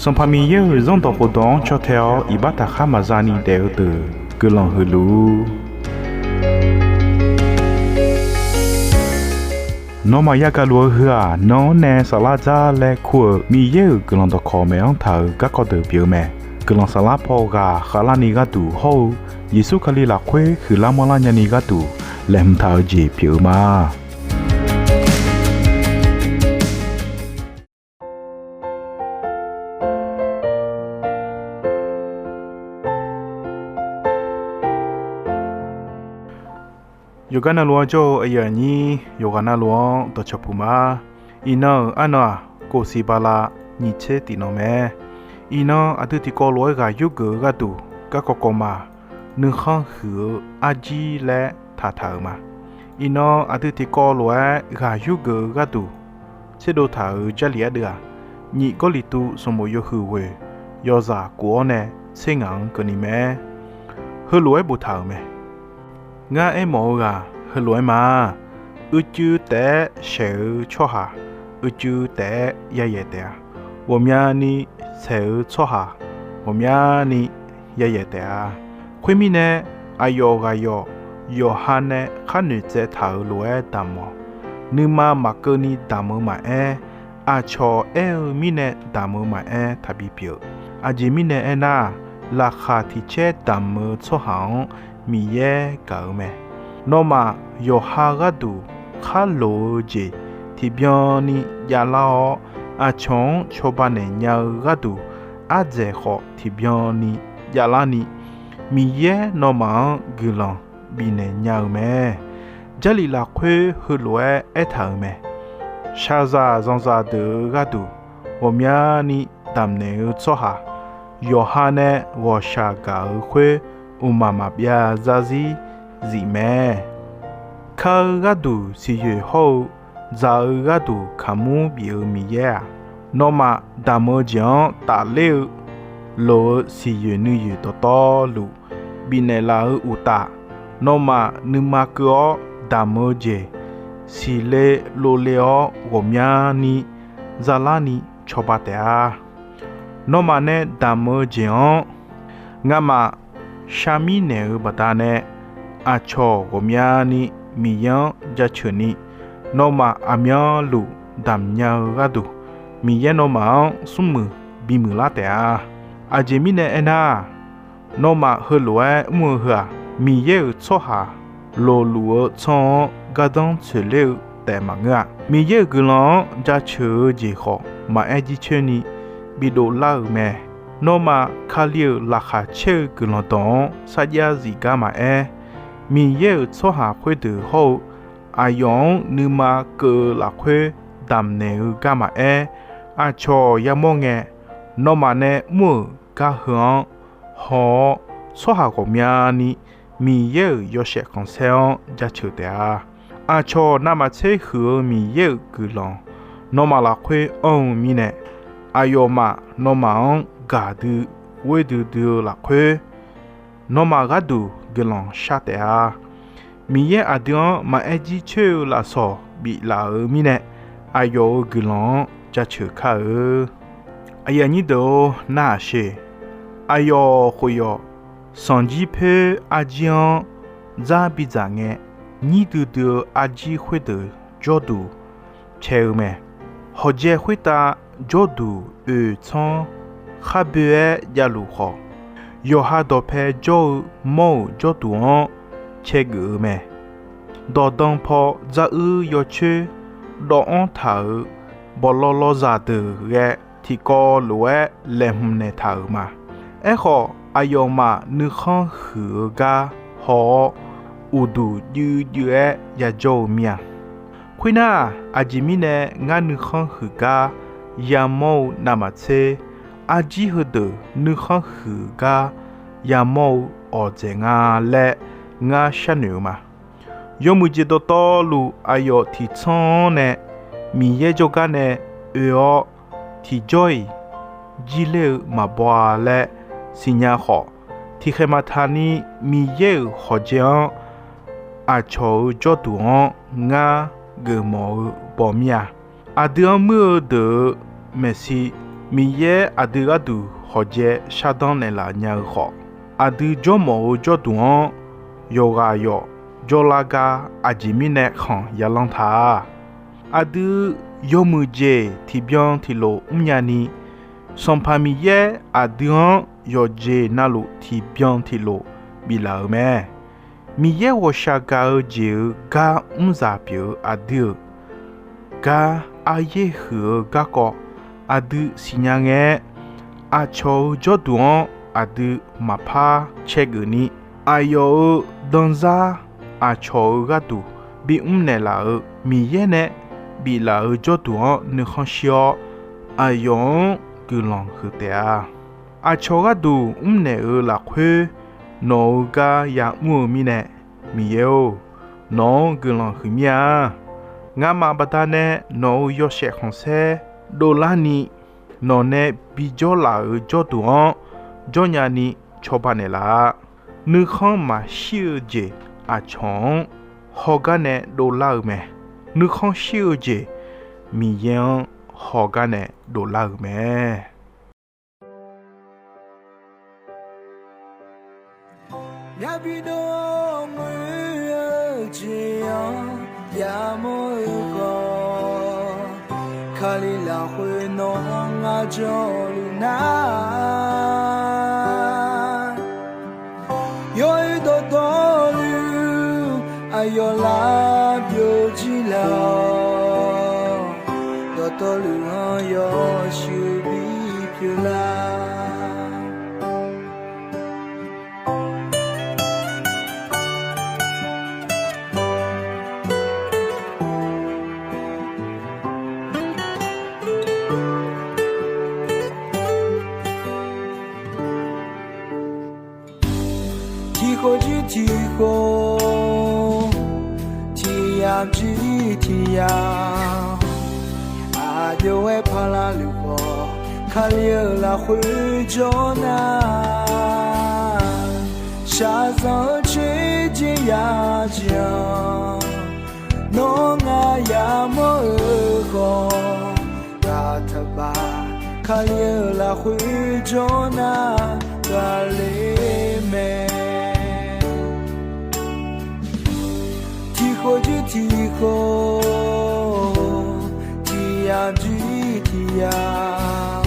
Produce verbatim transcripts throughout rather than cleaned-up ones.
Sanqpaq Miqyaer-euq Zanrdawq khofdawq-anr caw tae-awr iqbax taqkhar maqza ni daef-eu deuq guiqlanq huiq luf-ur. Nawmaf yagaq luf-eu heu-aq, nan-anr nae saflar dzar laer kur-euq Miqyaer-euq guiqlanq dawqkawq maeq-anr taq-euq garkawv deuq pyeuf-eu mae. Guiqlanq saflar paw ghaq khavlarni gharduq hawr-eu Yeqsur Kali lafkhoer huiqlar manrlar nyani gharduq laeqhmq taq-eu jeq pyeuf-eu ma. Yawqgar navluf-anr jawr-eu aqyuif aqnyir, yawqghaq navluf-anr dawqcawq puq ma. Iqnan-euq arnan-aq, kof siq bala nyiq tser tiq nan mae. Iqnan aqdui tiqkawv lof-aer ghaq yurgeuf-eu gharduq garkawv kawv ma. Nuikhanr huiq-eu arjir laer taqtaq-euq ma. Iqnan aqdui tiqkawv lof-aer ghaq yurgeuf-eu gharduq tserdov taq-euq Jarlif ardeuv-aq, nyiq Gawrliqtu sanqbof yawhuiq ghoeq yawzaq kof-awr nae tser ngaq-anr keuvni mae. Heulof-aer boftaq-euq mae. Ngar aermawf-eu ghaq heulof-aer ma. Uicuiv taef-aer saeq-eu tsawrhaq uicuiv taef-aer yayaeq taef-a. Ghawqmyani saeq-eu tsawrhaq ghawqmyani yayaeq taef-a. Khoermirnae, aqyawf ghaq yawq yawqha nae khar noeqtsaev taq-euq lof-aer damq-awq. Nuima maqkeuvni damq-eu maqaer, aqcawq aer-eu mirnae damq-eu maqaer taqbi pyeuf. Aqjeq mirnae aernar, laqkhaq tiq caer damq-eu tsawrhaq-anr Miqyaer gaq-eu mae. Nawmaf yawqha gharduq khar loq-eu jeq tiqbyan ni javlar-awr, aqcawq-anr cawba naeq nya-eu gharduq ardzaeq khawf tiqbyan ni javlar ni, Miqyaer nawmaf-anr guiqlanq bifnaeq nya-eu mae. Jarlif lafkhoer heulof-aer aertaq-euq mae. Shaqzaq zanqzaq deuq-eu gharduq ghawqmyani damqnaeq-eu tsawrhaq, yawqha nae ghawqshaq gaq-eu khoer mqmaq maqbyav zarzir zif mae. Ka-eu gharduq siqyoeq hawr-eu, dzaq-eu gharduq kaqmur bif-eu Miqyaer-aq, nawmaf damq-eu jeq-anr tafler-eu loq-eu siqyoeq nuiyoeq dawqtawvluf bifnaeq laf-eu uqtaf, nawmaf nuima keuv-awr damq-eu jeq siqle lovle-awr ghawqmyani zalarni cawba taef-a. Nawmaf nae damq-eu jeq-anr ngamaf sharmir naeq-eu baqdanae, aqcawq ghawqmyani Miqyaer-anr jaceuq ni, nawmaf aqmyanluf damq nya-eu gharduq, Miqyaer nawmaf-anr smrmuiq bimuiq lar taef-a. Aqjeq mirnae aernar, nawmaf heulof-aer mr-eu heu-aq, Miqyaer-euq tsawrhaq lofluf-eu tsanr-anr gardanr tsoeqler-eu taef maqngeur-a. Miqyaer-euq guiqlanq-anr jaceuq-eu jeq khawf maqaer jircoer ni bidov lar-euq mae. Nawmaf Kali-euq laqkhaq caer-eu guiqlanq dawq-anr sarjax zif gar maqaer, Miqyaer-euq tsawrhaq khoerdeuq hawr-eu aqyawf-anr nuima keuv-eu lafkhoer damqnaeq-eu gar maqaer, aqcawq yamawr ngae, nawmaf nae mr-euq gar heu-anr haw-awr, tsawrhaq ghawqmyani Miqyaer-euq yawshaef khanqsaer-anr jaceuq taef-a. Aqcawq navmaqtser huiq-eu Miqyaer-euq guiqlanq nawmaf lafkhoer anr-eu mirnae, aqyawfmaf nawmaf-anr gaqdui ghoer duidui-eu lafkhoer, nawmaf gharduq guiqlanq shar taef-a. Miqyaer aqdui-anr maqaer jircoer-eu lafsawq biflaf-euq mirnae, aqyawf-euq guiqlanq-anr jaceuq kar-eu. Aqyuif aqnyir deuq-or, narhaq sher. Aqyawf khof yawf sanqjir poer arjir-anr dzar bidzaq ngae, nyir duidui-eu arjir khoerdeuq jawrduq cae-eu mae. Hawqjae khoertav jawrduq oeq tsanr khar boe-aer javluf khawf, yawqha dawqpae jawr-eu mawr-euq jawrduq-anr cae geuf-eu mae. Dawqdan paw dzaruir yawcoer dawv-anr taq-euq bawqlaw lawzaq deuq ghae tiqkawv lof-aer laeqhmq naeqtaq-euq ma. Aerkhawf, aqyawfmaf nuikhanr huiq-eu gar haw-awr, uqduq juivjuiv-aer yajawr-eu mir-a. Khoernar, aqjeq mirnae ngar nuikhanr huiq gar yamawr-eu navmaqtser, arjir heudeuq nuikhanr huiq gar yamawr-eu awqdzaeq nga laer ngar sharnoeq-eu ma. Yawmuiq jeq dawqtawvluf aqyawf tiqtsanr-anr nae Miqyaer jawrgar nae oe-awr, tiqjawr-iq jirler-eu maqbaw-a laer siqnya khawf, tiqkhaeq maqtaq ni Miqyaer-euq hawqjae-anr aqcawq-euq jawrduq-anr ngar geufmawf-eu baw mir-a. Aqdui-anr muir-eu deuq-euq maeqshi Miqyaer aqdui gharduq hawqjae shardanr naeqlaf nya-eu khawf, aqdui jawrmawf-eu jawrduq-anr yawqghaq yawf jawrlar gar aqjeq mirnae khanq yalanr ta-a. Aqdui yawmuiq jeq tiqbyan tiqlof mrnya ni, Sanqpaq Miqyaer aqdui-anr yawqjeq navluf tiqbyan tiqlof biflaf-euq mae. Miqyaer ghawqshaq gaq-eu jeq-euq gar mrzaq pyeuf-eu aqdui-euq gar aryaer huiq-eu garkawv aqdui siqnya ngae-aer, aqcawq-euq jawrduq-anr aqdui maqpar caergeuf ni, aqyawf-euq danzar aqcawq-euq gharduq bimr naeqlaf-euq Miqyaer nae biflaf-euq jawrduq-anr nuikhanr shir-awr, aqyawf-anr guiqlanq huiq taef-a. Aqcawq gharduq mrnaeq-euq lafkhoer nawq-euq gar yamr-eu mirnae, Miqyaer-or, nawq-anr guiqlanq huiqmir-a. Ngamaf baqdanae nawq-euq yawshaef khanqsaer dovlarni, nawqnae bijawr laf-euq jawrduq-anr jawrnya ni cawba naeqlaf-a. Nuikhanr maqshir-eu jeq aqcawq-anr hawgar nae dovlar-eu mae. Nuikhanr shir-eu jeq Miqyaer-anr hawgar nae dovlar-euq mae. Myavbi dov-awr ngoer-eu jeq-anr yamawr-eu khawf, Kali lafkhoer nawq-anr ngar jawrluf nar, yawr-eu dawqtawvluf aqyawf lar byovjir laf-awq. Dawqtawvluf-anr yawshuif bipyeuf lar. Tiqkhof jir tiqkhof, tiqyamq jir tiqyamq, aqjox-aer paqlaq luf khawf, Kali-euq lafkhoer jawr nar, shaqzanq-eu tser jeq ya jeq-anr, nawr ngaq yamawr-eu khawf, gaq taqbaq Kali-euq lafkhoer jawr nar, gaq le mae. Tiqkhof jir tiqkhof, tiqyamq jir tiqyamq,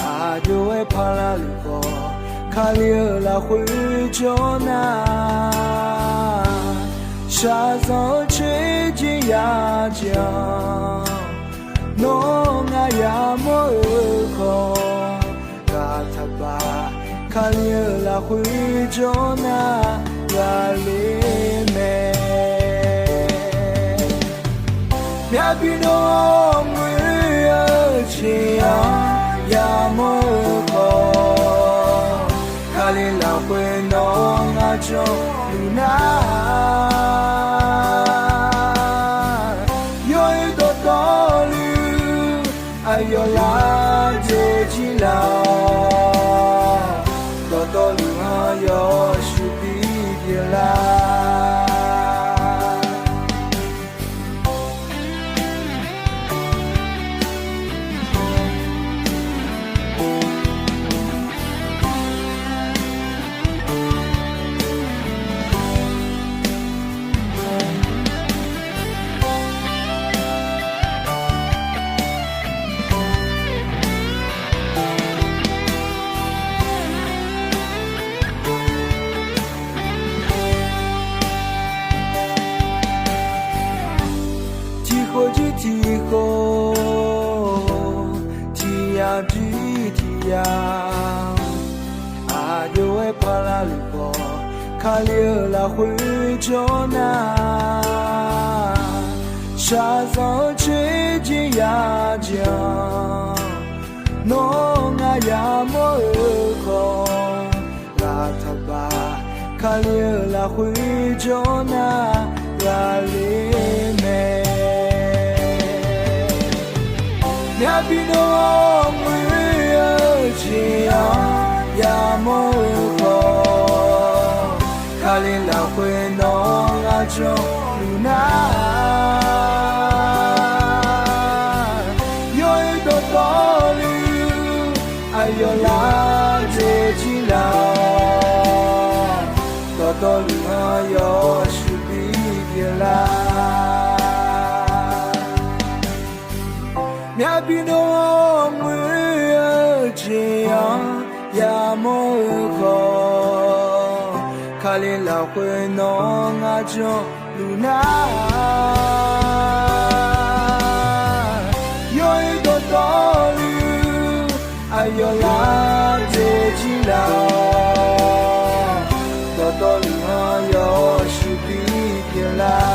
aqjox-aer paqlaq luf khawf, Kali-euq lafkhoer jawr nar, shaqzanq-eu tser jeq ya jeq-anr, nawr ngaq yamawr-eu khawf, gaq taqbaq Kali-euq lafkhoer jawr nar, gaq le mae. Myavbi dov-awr ngoer-eu jeq-anr yamawr-eu khawf, Kali lafkhoer nawq-anr ngar jawrluf nar, yawr-eu dawqtawvluf aqyawf lar byovjir laf-awq. Dawqtawvluf-anr yawshuif bipyeuf lar. Tiqkhof jir tiqkhof, tiqyamq jir tiqyamq, aqjox-aer paqlaq luf khawf, Kali-euq lafkhoer jawr nar, shaqzanq-eu tser jeq ya jeq-anr, nawr ngaq yamawr-eu khawf, gaq taqbaq Kali-euq lafkhoer jawr nar, gaq le mae. Myavbi dov-awr ngoer-eu jeq-anr yamawr-eu khawf, Kali lafkhoer nawq-anr ngar jawrluf nar, yawr-eu dawqtawvluf Yawqlar dzaeqjir laf-awq. Dawqtawvluf-anr yawshuif bipyeuf lar. Myavbi dov-awr muir-eu jeq-anr yamawr-eu khawf, Kali lafkhoer nawr ngar janluf nar, yawr-eu dawqtawvluf aqyawf lar dzaeqjir laf-awq. Dawqtawvluf-anr yawshuif bipyeuf lar.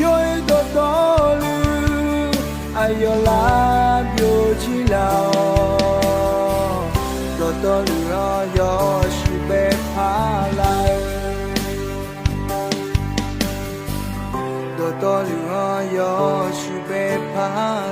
Yawr-eu dawqtawvluf aqyawf lar byovjir laf-awq. Dawqtawvluf-anr yawshuif baepar lar-eu. Dawqtawvluf-anr yawshuif baepar